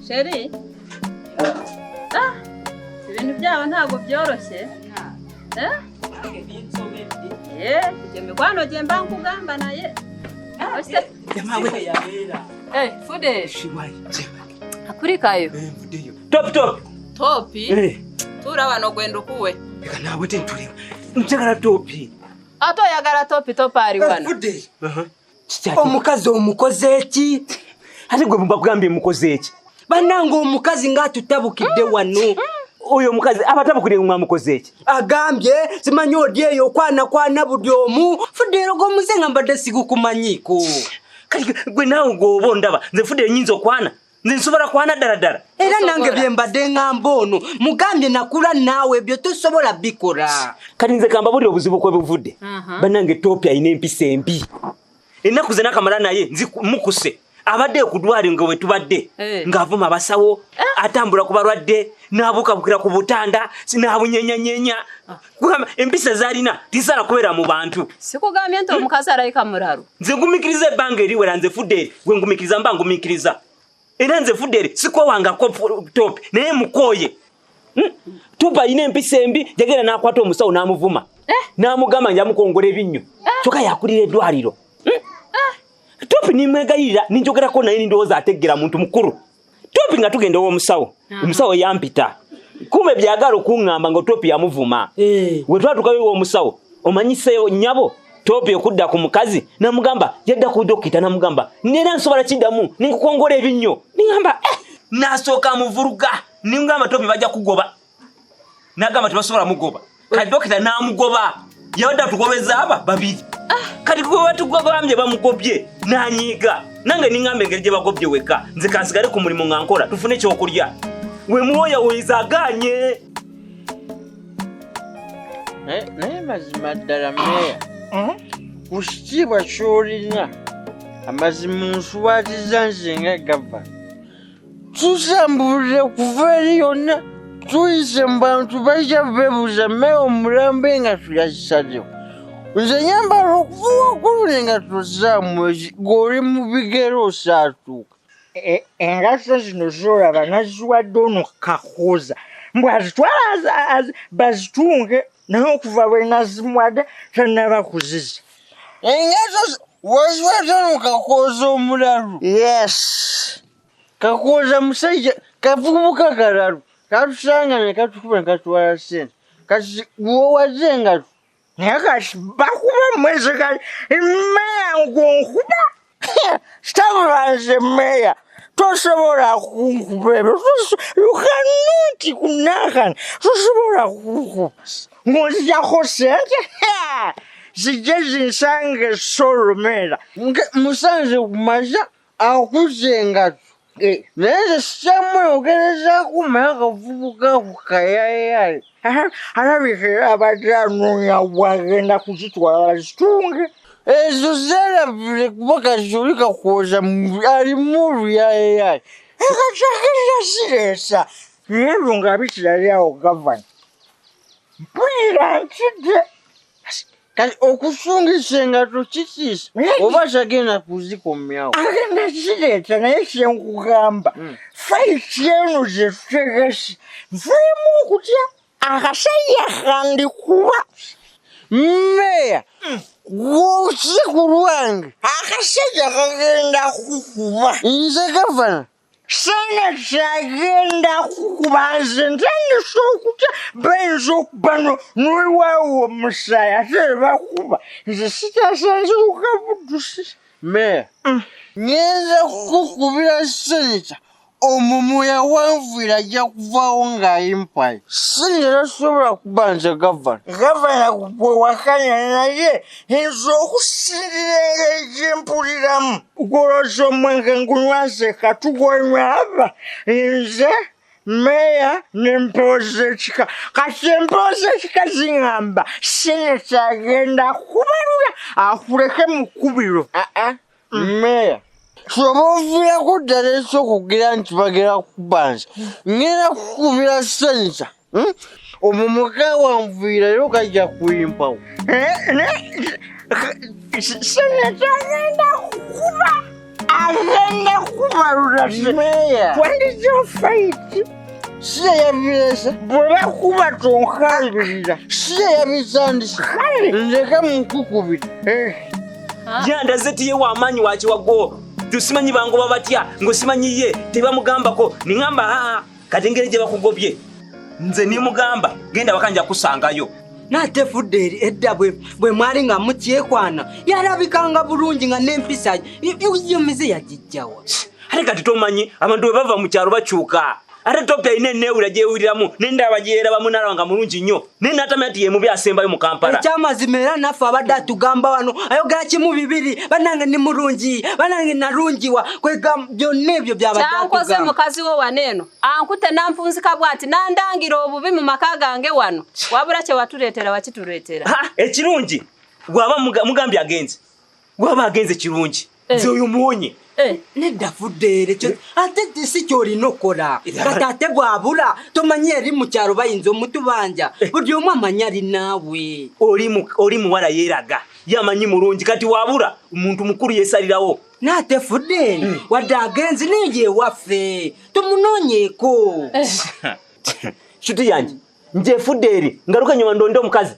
Chérie, ah, ibintu byabo ntabwo byoroshye. Eh? Eh, ibyo mikwano gye mba nkugamba naye. Ose. Eh, Fude. Akurikayo. Top top. Topi. Eh. Tuula wano gwenda okuwe. Leka naawe tentuleba. Njagala topi. Ate oyagala topi topi ali wano. Fude. Omukazi omukoze ki? Ate gwe mbakugambye mukoze eki? Bannange omukazi ng'atutabukidde wano. Oyo omukazi abatabukidde mwamukoze eki? Agambye simanyi odi eyo okwanakwana buli omu. Fudde gomuze nga mbadde sigukumanyiiko. Kati gwe naawe gwoba ondaba nze Fudde nyinza okwana? Nze nsobola kwana ddala ddala. Era nange bye mbadde ŋŋamba ono mugambye nakula naawe ebyo tosobola bikola. Kati nze kambabulire obuzibu kwe buvudde. Bannange Topi alina empisa embi. Ennaku ze nakamala naye nzi mukuse. Abadde ku ddwaliro nga we tubadde ng'avuma abasawo, atambula ku balwadde, n'abuukabukira ku butanda, n'abunyenyanyeenya. Kugamba empisa z'alina tisaana kubeera mu bantu. Sikugambye nti omukazi alayika mulalu. Nze ngumikiriza ebbanga eriwera nze Fudde gwe ngumikiriza mba ngumikiriza. Era nze Fudde sikwewangako Topi naye mukooye. Topi alina empisa embi yagenda n'akwata omusawo n'amuvuma. N'amugamba nja mukongola ebinnyo. Kyokka yakulira eddwaliro. Topi nimwegayirira ninjogerako naye nindowooza ategeera muntu mukulu. Topi nga tugenda ew'omusawo. Omusawo yampita. Kumbe byagala okuŋŋamba nga Topi yamuvuma. We twatuukayo ew'omusawo omanyiseewo nnyabo Topi okudda ku mukazi namugamba yadda ku dokita namugamba nera nsobola kiddamu ninkukongola ebinnyo. Ningamba nasooka amuvuluga ningamba Topi bajja kugoba. Nagamba tebasobola mugoba. Kati dokita n'amugoba. Yabadde atugobeza aba babiri. Kati gwe batugobambye bamugobye n'anyiiga. Nange ningamba engeri gye bagobye wekka nze kansigale ku mulimu nga nkola tufune ekyokulya. We mwoya weeza agaanye. Naye mazima ddala meeya ku kitiibwa ky'olina amazima nswaliza nze nga gavana. Tusambulire kuva eri yonna tuyise mu bantu bajja beebuuza meeya omulambe nga tuyakisazewo. Nze nyambala okuva waggulu ne nga tozaamu ng'oli mu bigere osaatuuka. Engatto zino z'olaba naziwadde ono Kakooza mbu azitwala bazitunge naye okuva bwe nazimuwadde tannaba kuziza. Engatto waziwadde ono Kakooza omulalu? Yes. Kakooza musajja kavubuka kalalu katusanga ne katukuba ne katwala ssente kati gweowadde engatto naye kati bakuba mwezi kati meeya ng'onkuba kitabula nze meeya tosobola kunkuba ebyo you cannot kunankana tosobola kunkuba ng'onzijako ssente zijje zinsange esolomeera musanze ku makya akuze engatto naye nze sikyamweyogerezaako naye akavubuka ako kayayaye alabika era abadde anoonya bw'agenda kuzitwala bazitunge ezo zeerabire kuba kati oli Kakooza alimu oluyayaye kati agenda zireesa naye ebyo nga bikirali awo gavana mpulira ntidde. Kati okusungisa engatto kitiisa oba tagenda kuzikomyawo? Agenda zireeta naye kyenkugamba fight eno gye tutegese nfunyemu okutya akasajja kandikuba. Meeya gwoki ku lwange akasajja kagenda kukuba. Nze gavana Senate agenda kukuba nze ntandise okutya bayinza okuba n'oyiwawo omusaayi ate bakuba nze sikyasanziruka buddusi. Meeya ngenza kukukubira seneta omwo yawanvuyira ajja kuvaawo ng'ayimpaye. Seneta tasobola kuba nze gavana. Gavana gwe wakanya naye nze okusinzira engeri gye mpuliramu gwolooza omwenge ngunywa nze katugwenywaba nze meeya n'empewo z'ekika kati empewo z'ekika ziŋŋamba seneta agenda kubalula akuleke mu kkubiro. Meeya kyoba oviirako ddala ekyokugira nti bagenda kukubanza ngenda kukubira seneta omwo muka wanvuyira leero kajja kuyimpawo. Seneta agenda kukuba Agenda kubalula meya. Twandizza fayiti. Si yeyabirese. Bwe bakuba tonkalirira. Si yeyabitandise. Kale ndeka mukukubira. Yandaze ti ye w'amaanyi wakiwago. Tusimanyi bangoba batya ng'osimanyi ye tebamugambako. Niŋŋamba aa kati engeri gye bakugobye. Nze nimugamba genda waka nja kusangayo. Nate Fuderi edda bwe mwali nga mukyekwana yalabikanga bulungi nga n'empisa yomize yagijjawa. Ate kati tomanyi abantu bwe bava mu kyalo bakyuka. Ate Topi alina enneewulira gyewuliramu n'endaba gyerabamu n'alaba nga mulungi nnyo naye n'atamanya nti ye mubi asembayo mu Kampala. Ekyamazima era naffe abadde atugamba wano ayogera kimu bibiri bannange ndi mulungi bannange nalungiwa kwega byonna ebyo by'abadde Kyankoze atugamba. mukazi wo wano eno ankute n'anfunzika bw'ati n'andangira obubi mu maka gange wano wabula kye watuleetera wakituleetera. Ekirungi bw'aba mugambye agenze bw'aba agenze kirungi nze oyo muwonye. Nedda Fudere ate si ky'olina okukola. Kati ate bw'abula tomanyi eri mu kyalo bayinza omutubanja buli omu amanyi ali naawe. Oli muwala yeeraga yamanyi mulungi kati wabula omuntu mukulu yeesalirawo. N'ate Fudere wadde agenze naye ye waffe tumunoonyeeko. Nshuti yange nje Fudere ngaruka nyuma ndonde omukazi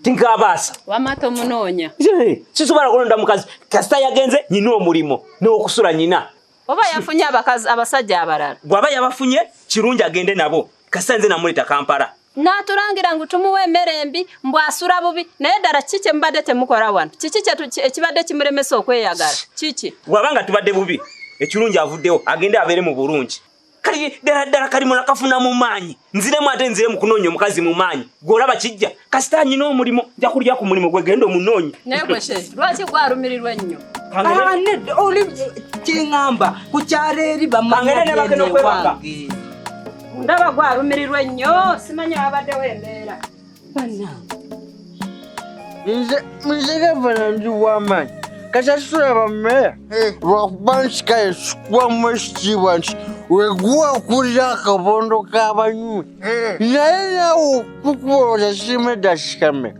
tinkabaasa. Wamma tomunoonya. Sisobola kulonda mukazi kasita yagenze nyina omulimo n'okusula nyina. Oba yafunye abakazi abasajja abalala. Bw'aba yabafunye kirungi agende nabo kasita nze namuleeta Kampala. N'atulangira ngu tumuwa emmere embi mbu asula bubi naye ddala kiki kye mubadde temukola wano? Kiki ekibadde kimulemesa okweyagala? Kiki? Bw'aba nga tubadde bubi ekirungi avuddewo agende abeere mu bulungi. Kali ddala ddala kali mulakafuna mu maanyi. Nziremu ate nzire mu kunoonya omukazi mu maanyi. Gw'olaba kijja kasita nyina omulimu nja kulya ku mulimu gwe genda omunoonye. Naye gwe she lwaki gwalumirirwa ennyo? Nedda oli kyeŋŋamba ku kyalo eri bamanya Kangere ne bagenda okwebaka. wange. Ndaba gwalumirirwa ennyo simanyi wabaddewo embeera. Bannange. Nze gavana ndi w'amaanyi. Kasasula bammeeya lwakuba nsikaye sikuwamu ekitiibwa nti weguwa okulira akabondo k'abanywi. Naye naawe okukubuuza simu eddakiika mmeka?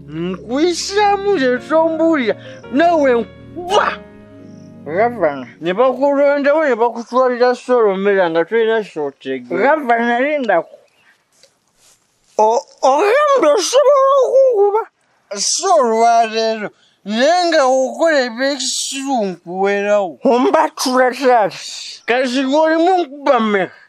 Nkuyisaamu nze tombuulira naawe nkuba. Gavana. Ne bakulondawo ne bakutwalira Solomera nga tolina ky'otegeera. Gavana lindako. Ogambye osobola okunkuba? Si olwaleero naye nga okola ebyekisiru nkuwerawo. Ombatula taata. Kati gwe olimu nkuba mmeka?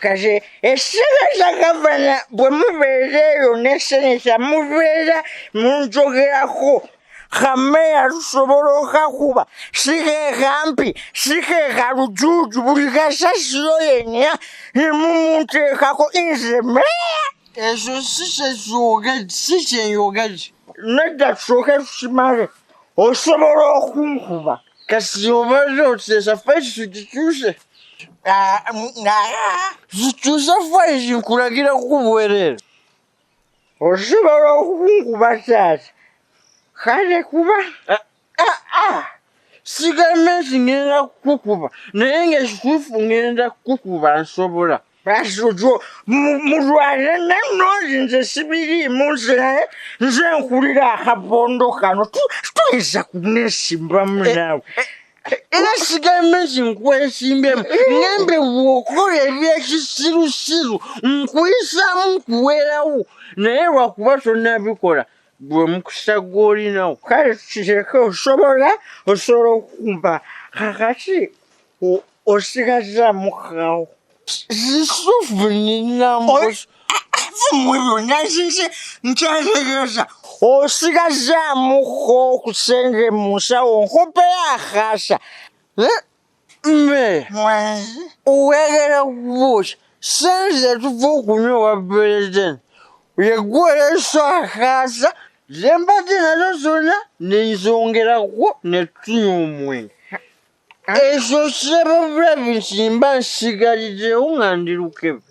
Kati essente za gavana bwe mubeera eyo ne seneta mubeera munjogerako. Kameya tusobola okakuba si ke kampi si ke kalujuuju buli kasasiro yenna ne mumuteekako nze meeya. Ekyo si kye si kyenjogedde. Nedda tusooke tukimale. Osobola okunkuba. Kasi obadde oteesa fayiti tugikyuse. Tukyuse fayiti nkulagira kukubwerera. Osobola okunkuba taata. Kale kuba. Sigambe nti ngenda kukukuba naye ng'ekituufu ngenda kukukuba nsobola. Basujo mulwane nannonzi nze sibiriimu nze naye nze nkulira akabondo kano tuyinza kuneesimbamu naawe. Era sigambe nti nkwesimbyemu ngembe bw'okola ebyekisirusiru nkuyisaamu nkuwerawo naye lwakuba tonnabikola gwe mukisa gw'olinawo. Kale tukireke osobola okukumba kakati osigazaamu kawo. Zisufu nina mmwe byonna nzize nkyategeeza osigazaamuko ku ssente mu nsawo nkopeyo akaasa. Mmeeya oyagala kubuuza ssente zetuva okunywa owa pulezidenti yeggweleesa akaasa ze mbadde nazo zonna nenzongerako ne tunywa omwenge. Ekyo kiraba bulabi nti mba nsigaliddewo nga ndi lukebe.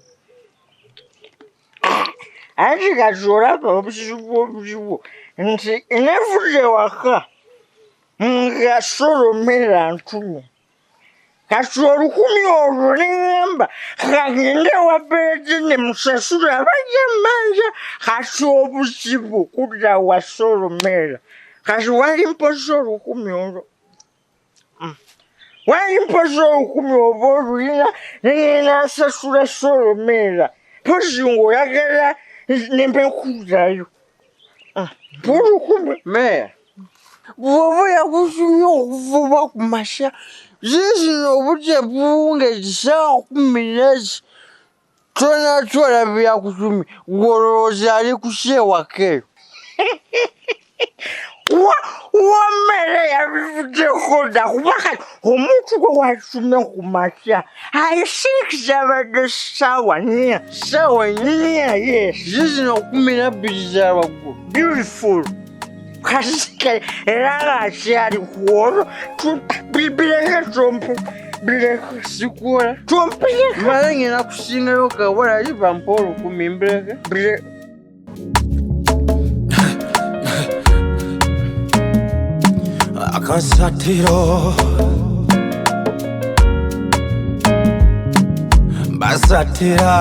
Anti kati olaba obuzibu obuliwo nti nevudde waka nga Solomera ntumye. Kati 1000 olwo ne ŋŋamba kagende ewa Pulezidenti musasule abajja mmanja. Kati obuzibu kudda wa Solomera. Kati wali mpozi 1000 olwo. Wayimpoza olukumi oba olulina nengenda nsasula solomeera mpozi ng'oyagala nembe nkuzayo mpa olukumi. Meya, bw'oba yakusumye okuvuba ku makya, ziizino obudde buwungezi ssaawa 14, tonatwala byakusumye, ggwe olowooza ali kuki ewaka eyo? Wamere yabivuddeko dda kuba kati omuntu gwe wasumye ku makya ayisiikizabadde ssaawa 4. Ssaawa 4? 4, yes. Ziizino 12 za waggulu. Beautiful. Kasike era ng'akyali ku olwo bireke tompu bireke. Sikuwola. Tompireka. Mmale ngenda kusingayo kawala ali bampe olukumi mbireke. Bireke. Akasatiro basatira.